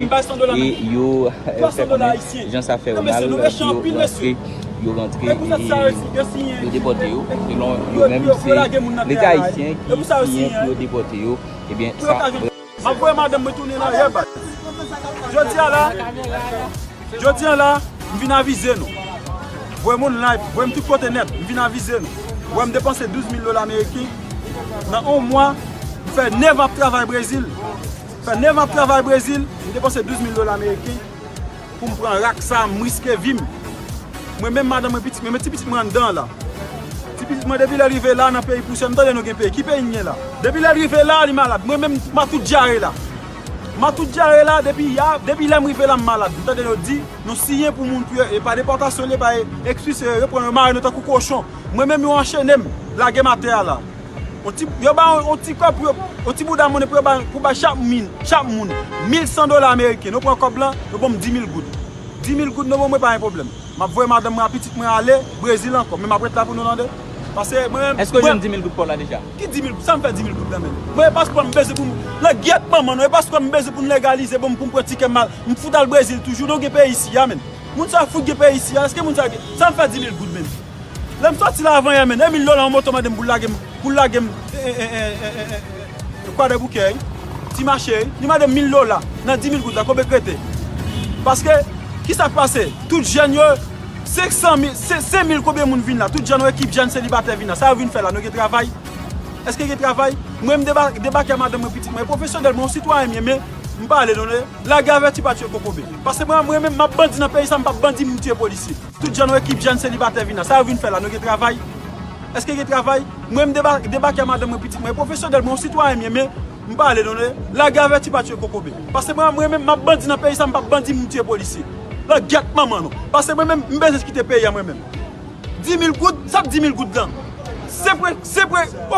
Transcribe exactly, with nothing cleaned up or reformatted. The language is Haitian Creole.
E yo fè konnen jan sa fè yo mal, yo rantre, yo rantre, e yo depòte yo, selon yo menm, se Leta ayisyen ki siyen pou yo depòte yo. Ebyen, sa. M ap voye madanm mwen tounen nan rèv. Jodi a la, jodi a la, m vin avize nou. Voye moun live, voye m tout kote nèt, m vin avize nou. Wè m depanse douz mil dola ameriken nan yon mwa, m fè nèf an ap travay Brezil. Fè nèf an ap travay Brezil, m depanse douz mil dola ameriken pou m pran rak sa, m riske vi m. Mwen menm, madanm mwen, pitit mwen, men ti pitit mwen anndan la. Ti pitit mwen, depi lè l rive la nan peyi pousyè, m tande nou gen peyi. Ki peyi n gen la? Depi lè l rive la, li malad. Mwen menm, m a tout dyare la. M a tout dyare la, depi ya, depi lè m rive la, m malad. M tande yo di, nou siyen pou moun pou yo, e pa depòtasyon li ye, pa eksplise, yo pran yo mare nou tankou kochon. Mwen menm, yo anchene m, lage m atè a la. On ti, yo ba on, on ti kòb pou yo, on ti bouda monnen pou yo ba, pou ba chak min, chak moun mil san dola ameriken. Nou pran kòb lan, yo ban m di mil goud. Di mil goud, nou ban mwen, pa gen pwoblèm. M ap voye madanm mwen ak pitit mwen ale Brezil ankò, men m ap ret la pou nou tande. Paske mwen menm. Èske w jwenn di mil goud pa w la deja? Ki di mil? Sa m fè di mil goud la menm? Mwen, e paspò m bezwen pou m, nan gyèt manman nou, e paspò m bezwen pou m legalize, bon, pou m pran tikè m al, m fout al Brezil toujou, nou gen peyi isi a menm. Moun sa fout gen peyi isi a, èske moun sa gen, sa m fè di mil goud menm? Lè m sòti la avan yè menm, e mil dola yon moto mande m pou l lage m, pou l lage m, e, e, Kwadèboukè, wi. Ti mache, wi. Li mande m mil dola. Nan di mil goud la, konbyen k rete? Paske, ki sa k pase? Tout jèn yo, senk san mil, se, senk mil konbyen moun vin la? Tout jèn, yon ekip jèn selibatè vin la. Sa yo vin fè la? Nou gen travay? Èske gen travay? Mwen, m deba-, debake a madanm mwen, pitit mwen. Pwofesyonèl, mwen, yon sitwayen m ye, men m pale, non, lage avèti pa tiye kokobe. Paske mwen, mwen menm, m ap bandi nan peyi sa, m p ap bandi, m tiye polisye. Tout jèn, yon ekip jèn selibatè vin la. Sa yo vin fè la? Nou gen travay? Èske gen travay? Mwen, m deba-, debake a madanm mwen, pitit mwen. Pwofesyonèl, mwen, yon sitwayen m ye, men m pale, non, lage avèti pa tiye kokobe. Paske mwen, mwen menm, m ap bandi nan peyi sa, m p ap bandi, m tiye polisye. Nan gyèt manman nou. Paske mwen menm, m bezwen kite peyi a mwen menm. Di mil goud, sa k di mil goud lan? Se pre, se pre,